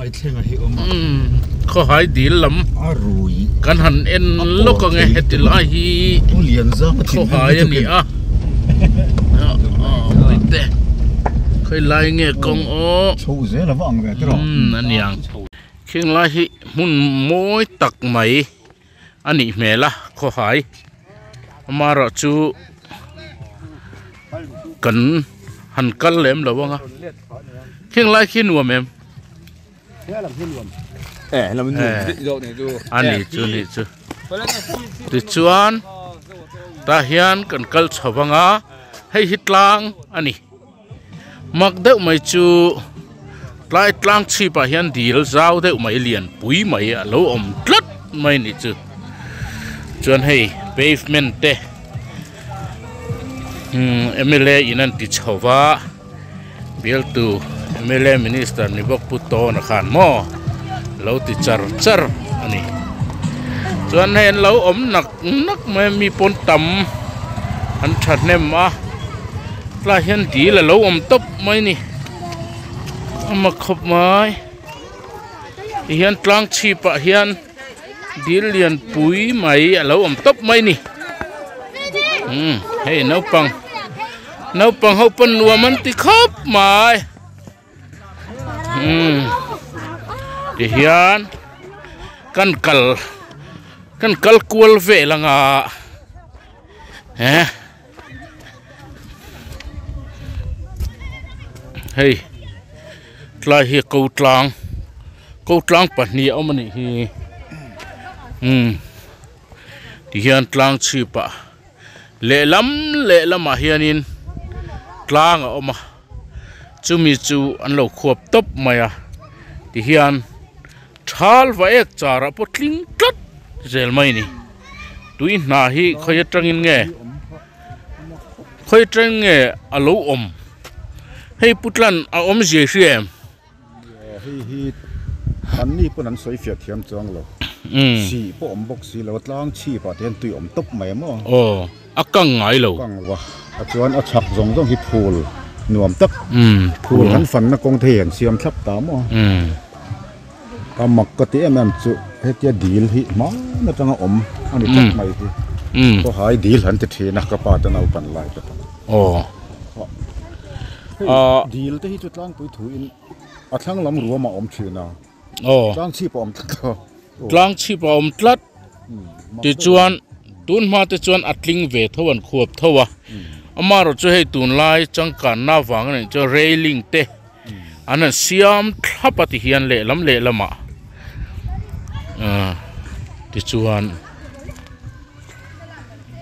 Khawhai thlenga hi awm a. Umm khawhai dil lam a rui kan han en lawk ang e heti lai hi khawhai a ni a te khawi lai nge kawng aw chho zel ava ang ve te rawh umm a niang khing lai hi hmun mawi tak mai a nih hmel a khawhai amaherawh chu kan han kal lem lo ang a khing lai khi nuam em a ni chu ni chu tichuan tah hian kan kal chho vang a hei hi tlang a ni. Mak deuh mai chu tlai tlang chhip ah hian dil zau deuh mai lian pui mai a lo awm tlat mai a nih chu chuan hei pavement te umm mla in an ti chho va bialtu mla minister ni bawk pu tawna khan maw lo ti char char a ni chuan hei an lo awm nak nak mai a mi pawn tam an thahnem a. Tlaiah hian dil a lo awm tawp mai a ni a mak khawp mai ti hian tlang chhip ah hian dil lian pui mai a lo awm tawp mai a ni umm hei naupang naupang ho pawn nuam an ti khawp mai umm ti hian kan kal kan kal kual vel anga eh. Hei tlai hi ko tlang ko tlang pahnih a awm a nih hi umm tihian tlang chhip ah lehlam lehlamah hianin tlang a awm a chumi chu an lo khuap tawp mai a tihian thal va ek char ah pawh tling tlat zel mai a ni. Tui hna hi khawi atangin nge khawi atangin nge a lo awm hei putlan a awm zia i hria em? Hei hi an ni pawn an sawi fiah thiam chuang lo sih pawh awm bawk si lo a tlang chhip ah te hian tui awm tawp mai maw? Aw a kang ngai lo. Kang lo a a chuan a chhak zawng zawng hi phul nuam tak phul kan fanna kawng te hi an siam thlap ta maw? Ka mak ka ti em em chu hetia dil hi hmaan atanga awm a ni tlat mai hi khawhai dil han ti thin a ka pa te naupan lai te pawh hei dil te hi chu tlangpui thu in a thlang lam ruam a awm thin a tlang chhip a awm tlat lo tlang chhip a awm tlat tichuan tun hma te chuan a tling ve tho an khuap tho a amaherawhchu chu hei tunlai changkanna avang a nih chuan railing te. An han siam thlap a ti hian lehlam lehlamah ahh tichuan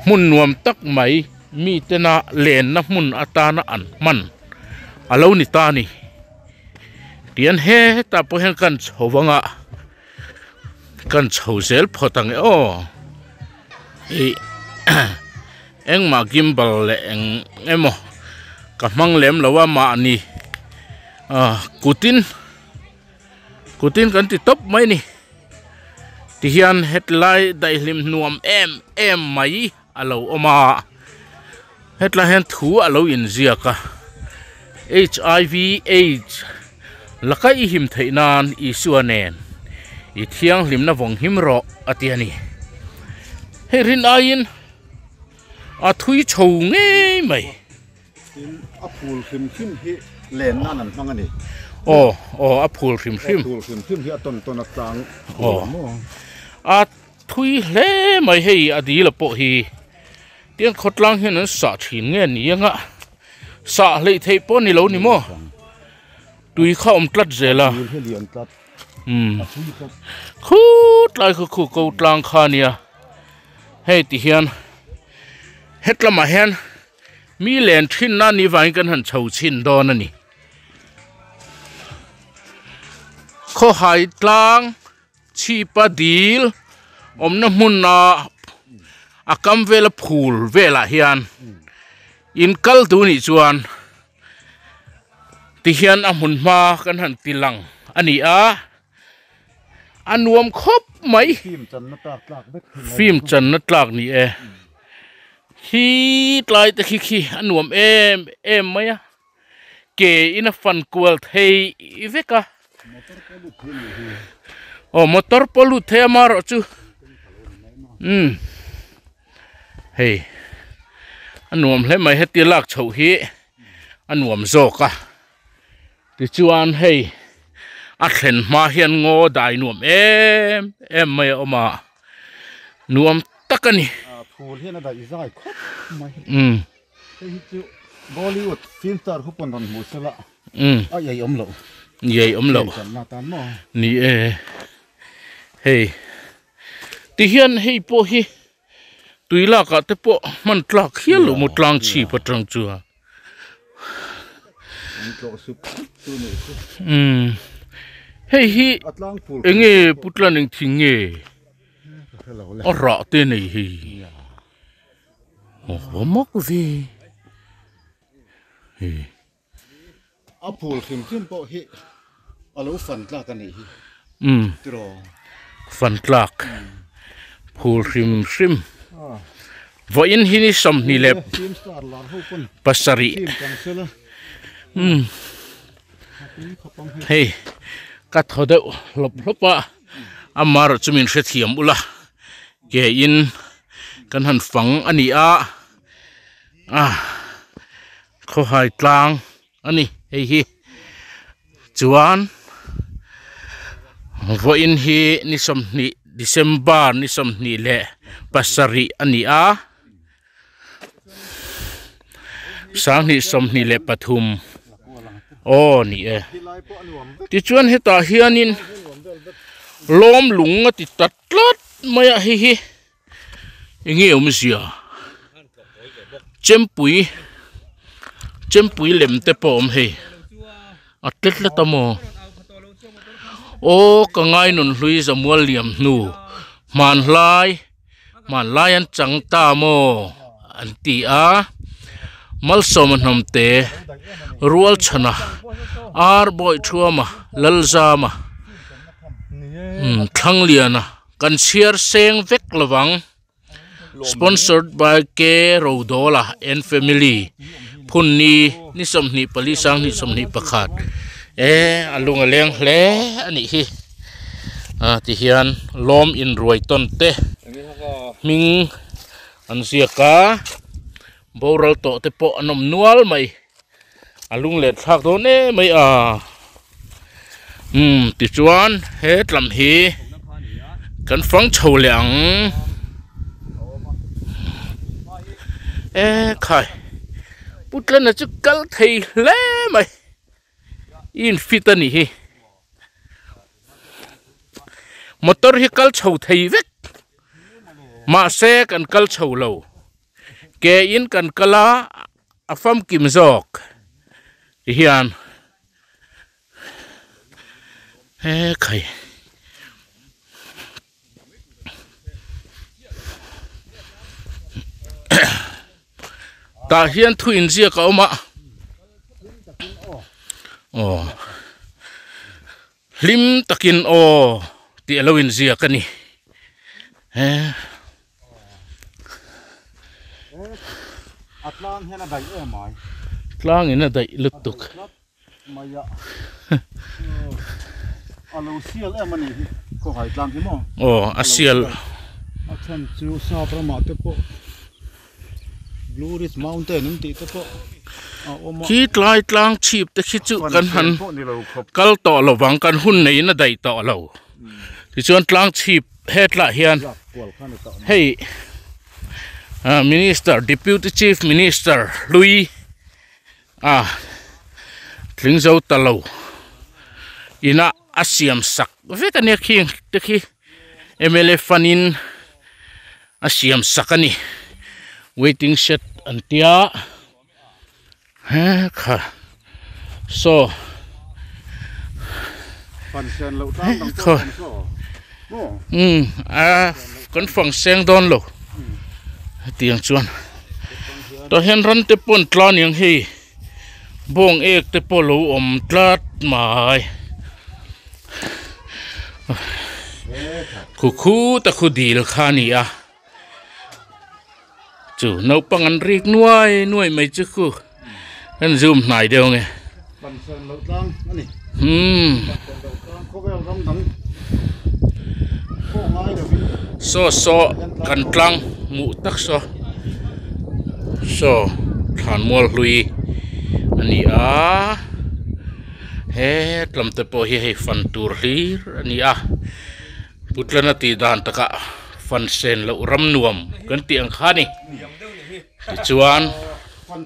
hmun nuam tak mai mi tena lenna hmun atana an hman a lo ni ta a ni tihian hetah pawh hian kan chho vang a kan chho zel phawt ang e aw ih Engmah gimbal leh eng emaw ka hmang lem lo a mahni ah kutin kutin kan ti tawp mai a ni tihian hetlai daihlim nuam em em mai a lo awm a hetlai hian thu a lo inziak a h i v aids laka i him theih nan Isua nen i thianghlimna vawng him rawh a ti a ni hei rin aiin. A thui chho ngei mai. Tin, a phul hrim hrim hi len nan an hmang a ni. Aw, aw, a phul hrim hrim. A phul hrim hrim hi a tawn tawn a tlang phul a maw. A thui hle mai hei a dil a pawh hi. Tiang khawtlang hian an sah thin nge ni anga sah hleih theih pawh ni lo ni maw. Tui kha awm tlat zel a. Dil hi lian tlat. Umm. A thui tlat. Khut lai kha khu ko tlang kha nia. Hei ti hian hetlamah hian mi len thinna ni vangin kan han chho chhin dawn a ni. Khawhai tlang chhipa dil awmna hmuna a kam vela phul velah hian in kal duh nih chuan ti hian a hmun hma kan han ti lang a ni a. A nuam khawp mai. Film channa tlak tlak vek hi. Film channa tlak ni e. Hi tlai te khi khi a nuam em em mai a. Ke in a fan kual thei vek a. Aw motor pawh lut thei a marawh chu umm hei a nuam hle mai heti lak chhoh hi a nuam zawk a tichuan hei a thlen hma hian ngaw dai nuam em em mai a awm a nuam tak a ni. Phul hian a daih zai khawp mai. Umm. Hei hi chu Bollywood film star ho pawn rawn hmu sela a iai awm loh. Iai awm loh. Ni e. Hei tihian hei pawh hi tui lakah te pawh hman tlak hial lo maw tlang chhip atang chuan. Umm hei hi enge putlan eng thing nge a rah te nei hei. Aw mak ve hei. A phul hrim hrim pawh hi a lo fan tlak a nih hi. Umm tiraw fan tlak phul hrim hrim vawiin hi ni sawmhnih leh pasarih umm hei ka thaw deuh hlawp hlawp a amaherawhchu chu min hrethiam ula. Ke in kan han fang a ni a ah khawhai tlang a ni hei hi chuan vawiin hi ni sawmhnih December ni sawmhnih leh pasarih a ni a sanghnih sawmhnih leh pathum aw ni e tichuan hetah hianin lawm lung a ti ta tlat mai a hei hi enge awmzia chempui chempui lem te pawh a awm hei a tlet tlet a maw aw ka ngai nun hlui zamual liam hnu hmanlai hmanlai an chang ta maw an ti a malsawma hnam te rual chhana ar bawih thuama lalzama. Umm Thlangliana kan chhiar seng vek lovang sponsored by K Rodawla and family phunni ni 24 sanghnih 21 e a lung a leng hle a nih hi ah tihian lawm inruai tawn te hming an ziak a boral tawh te pawh an awm nual mai. A lung let thlak dawn em mai a umm tichuan he tlam hi kan fang chho leh ang e khai putlana chu kal thei hle mai i in fit a nih hi motor hi kal chho thei vek mahse kan kal chho lo ke in kan kal a. A famkim zawk ti hian he khai tah hian thu inziak a awm a aw hlim takin aw tih a lo inziak a ni he. A tlang hian a daih em ai. Tlang in a daih lutuk. Mai a. A lo sial em a nih hi. Khawhai tlang hi maw? Aw a sial. A chhan chu sap ramah te pawh Blue Ridge Mountain an tih te pawh a awm a. Khi tlai tlang chhip te khi chu kan han kal tawh lovang kan hun neiin a daih tawh lo. Tichuan tlang chhip hetlah hian hei minister deputy chief minister hlui a tling zo ta lo ina a siam sak vek ania khing te khi mla fund in a siam sak a ni waiting shed an tia he kha saw khaw umm a kan fang seng dawn lo hetiang chuan tah hian ran te pawh an tla aniang hei bawng ek te pawh lo awm tlat mai khu khut a khu dil kha a ni a. Chu naupang an rik nuai nuai mai chu khu an zoom hnai deuh ange. Pan sen loh tlang a ni. Umm. Saw saw kan tlang hmuh tak saw saw thlanmual hlui a ni a hetlam te pawh hi hei fan tur hlir a ni a putlana tih dan takah fan sen loh ram nuam kan tih ang kha a ni tichuan fan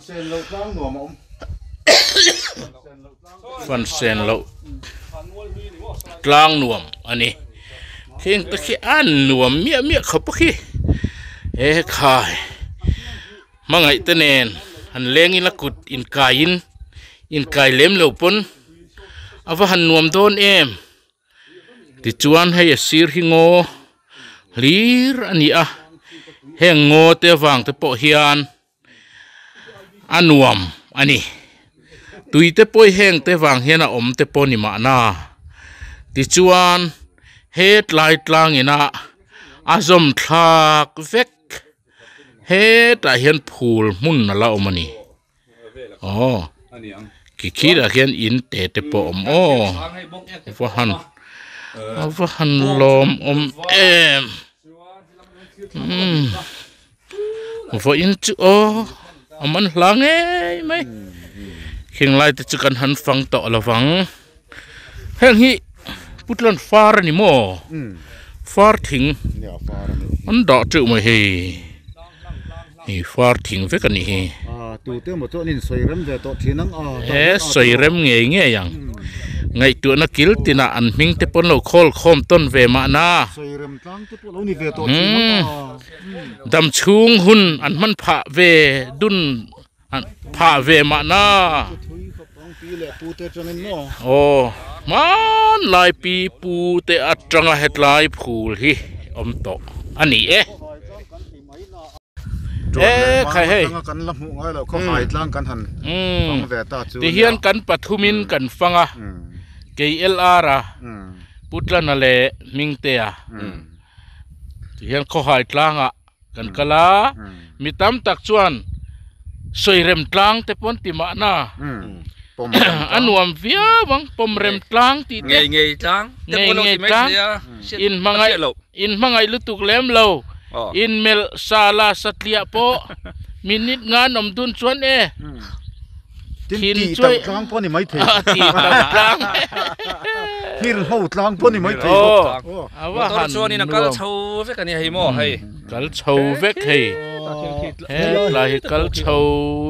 sen loh tlang nuam a ni heng te khi a nuam miah miah khawp a khi he khai hmangaih te nen han leng ila kut inkai in inkai lem lo pawn a va han nuam dawn em. Tichuan hei a sir hi ngaw hlir a ni a heng ngaw te avang te pawh hian a nuam a ni tui te pawh hi heng te vang hian a awm te pawh a ni mahna tichuan hetlai tlang inah a zawm thlak vek hetah hian phul hmun a la awm a ni. Aw khi khirah khian in te te pawh a awm aw va han a va han lawm awm em umm vawiin chu aw a man hla ngei mai khing lai te chu kan han fang tawh lo vang heng hi putlan far a ni maw far thing an dah teuh mai hei. Hei far thing vek a nih hi. Tute emaw chu an insawi rem ve tawh thin ang a. He sawi rem ngei ngei ang. Ngaihtuahna kil tinah an hming te pawn lo khawl khawm tawn ve mahna. Sawi rem tlang te pawh lo ni ve tawh thin ang a. Dam chhung hun an hman phah ve dun phah ve mahna. Aw hmanlai pi pu te atanga hetlai phul hi awm tawh a ni e. E khai hei kan la hmuh ngai lo khaw hai tlang kan han fang ve ta chu ti hian kan pathumin kan fang a kei LR a Putlana leh Hmingtea ti hian khaw hai tlangah kan kal a mi tam tak chuan sawirem tlang te pawh an ti mahna a nuam viau ang pawmrem tlang tih te ngei ngei tlang ngei ngei tlang in hmangaih in hmangaih lutuk lem lo in melh sa la satliah pawh minute nga an awm dun chuan e Tin tih tauh tlang pawh a ni maithei. Tih tauh tlang. Hlir ho tlang pawh a ni maithei bawk. Motor chuanin a kal chho vek a ni hei maw hei. Kal chho vek hei. Hetlai hi kal chho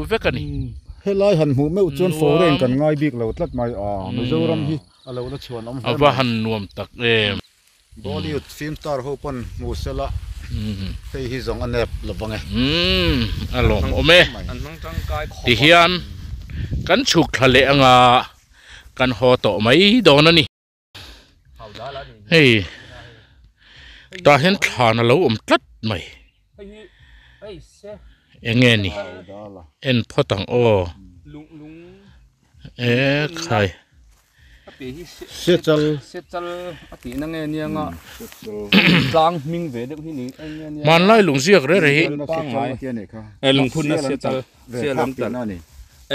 vek a ni. Helai han hmuh meuh chuan foreign kan ngai bik lo tlat mai a, Mizoram hi a lo la chhuan awm hle mai. A va han nuam tak em. Bollywood film star ho pawn hmu sela hei hi zawng a nep lo vang e. Umm a lawm awm e. Ti hian kan chhuk thla leh anga kan haw tawh mai dawn a ni. Hei tah hian thlan a lo awm tlat mai. Eng nge ni en phawt ang aw. E khai. Sechal. Sechal a tih na nge nia nga tlang hming ve deuh hi ni eng nge nia. Hmanlai lungziak reh reh hi. Sechal a tia nih kha. E lungphun na sechal. Ve phak tih na ni.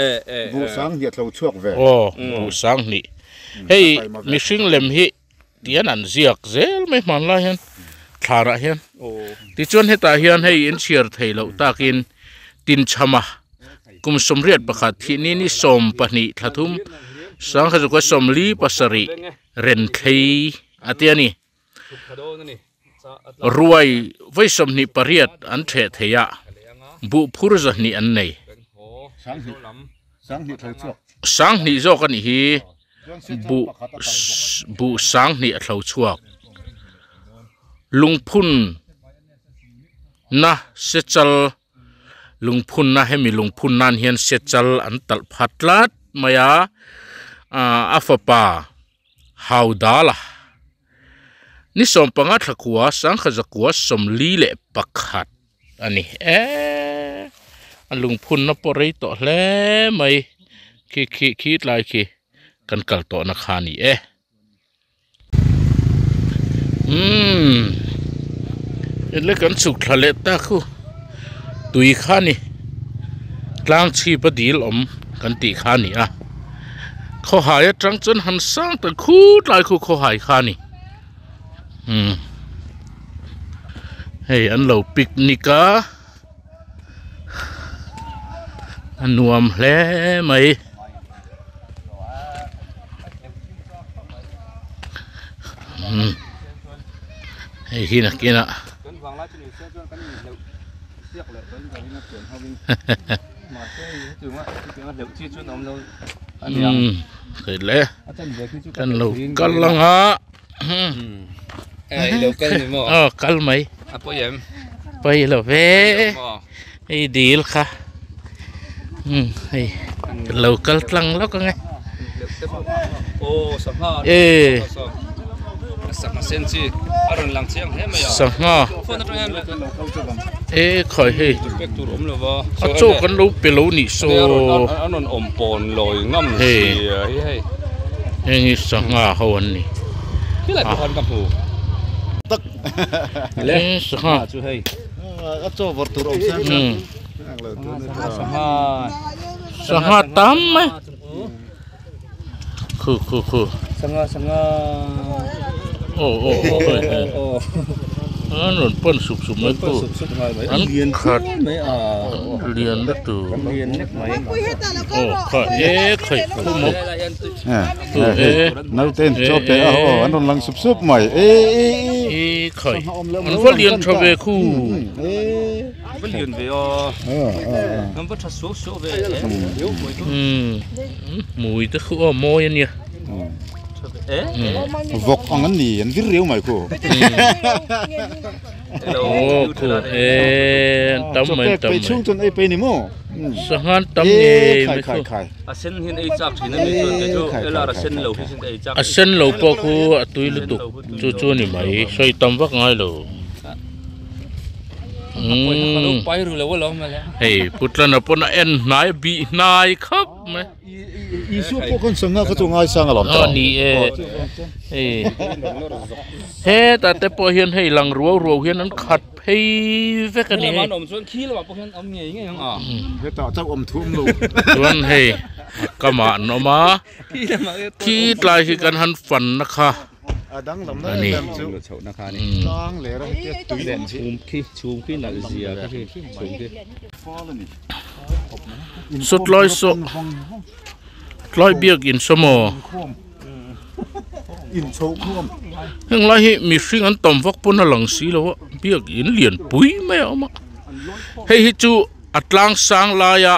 E e. Buh sang hnih a tlo chhuak ve. Aw buh sang hnih. Hei mihring lem hi tian an ziak zel mai hmanlai hian thlarah hian. Tichuan hetah hian hei in chhiar thei loh takin Tinchhama kum 81 thihni ni 12 thla thum sangkhazuka 47 Renthlei a ti a ni. Ruai vawi 28 an theh thei a, buh phur 200 an nei. Sanghnih zawk a nih hi buh buh 2000 a thlo chhuak. Lungphun na sechal lungphunna hemi lungphun nan hian sechal an talh phat tlat mai a ah a fapa Haudala ni 15 thla kua sangkhat zakua 41 a ni eee a lungphunna pawh rei tawh hle mai khi khi khi tlai khi kan kal tawhna kha a ni e. Umm ele kan chhuk thla leh ta khu tui kha a ni tlang chhip a dil awm kan tih kha a ni a. Khawhai atang chuan han sang ta khut lai khu khawhai kha a ni umm hei an lo picnic a a nuam hle mai. Umm hei hi nakinah. Umm hei le kan lo kal ang a aw kal mai pawi lo ve hei dil kha umm hei kan lo kal tlang lawk ang e e sangha e khawi hei a chaw kan lo pe lo nih saw hei heng hi sangha ho an ni e sangha sangha tam mai. Khu khu khu. Sangha sangha. Aw aw aw hei hei. An rawn pan sup sup mai khu. An khat lian na tur. Aw kha e khaih khu maw. Khu e. Naute chaw pe a aw an rawn lang sup sup mai e e e. Khaih an va lian tha ve khu. Va lian ve a. An va tha suau suau ve. Umm hmui te khu aw mawi a nia. Vawk ang an ni an vir riau mai khu. Aw khu e an tam mai an tam mai. Chawpek chhung chuan ei pei ni maw. Sangha an tam ngei mai khu. A sen hian ei chak thin a ni chuan kei chu elar a sen lo hi chuan ei chak. A sen lo pawh khu a tui lutuk chu chu a ni mai sawi tam vak ngai lo. Hei Putlana pawn a en hnai bih hnai khawp mai. Isua pawh khan sangha kha chu ngaisang alawm tawh. Ni e. Hei hetah te pawh hian hei lang ruau ruau hian an khat phei vek a ni hei. Hetah chauh awm thu awm lo. Chuan hei a kamah an awm a khi tlai khi kan han fan na kha. A danglam na em em chu tlang leh a hetia tui awm hi. Chhum khi chhum khi nalh zia khi chhum khi. Saw tlai saw tlai biak in saw maw heng lai hi mihring an tam vak pawn a lang si lo a biak in lian pui mai a awm a hei hi chu a tlang sang laia.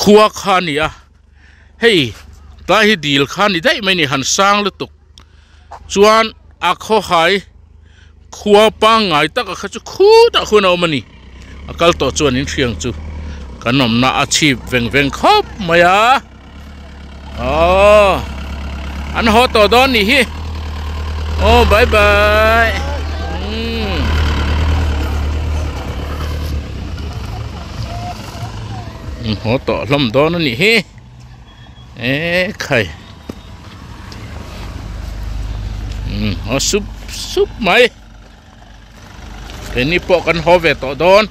Khua kha a ni a, hei tlai hi dil kha a ni daih mai a ni han sang lutuk chuan a khawhai khua pangngai taka kha chu khutah khuan a awm a ni a kal tawh chuan in hriang chu kan awmna a chhip veng veng khawp mai a aww an haw tawh dawn nih hi aw bye bye umm. Haw tawh hlawm dawn a nih hi e khai umm haw sup sup mai keini pawh kan haw ve tawh dawn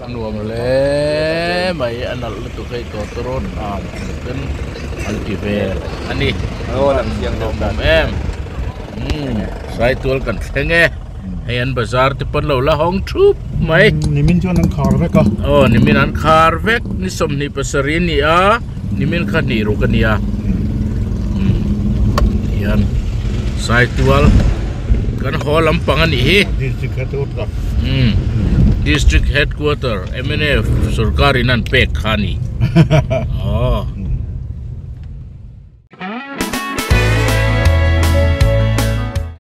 a nuam hle mai a nalh lutuk hei tawtawrawt am ten an ti vel a ni lawmawm em umm saitual kan thleng e. Hei an bazar te pawn lo la hawng thup mai. Nimin chuan an khar vek a. Aw nimin an khar vek ni 27 a ni a nimin kha hnih ruk a ni a. Hian Saitual kan haw lampang a nih hi. District headquarter. District headquarter MNF sorkar in an pek kha a ni. Aw.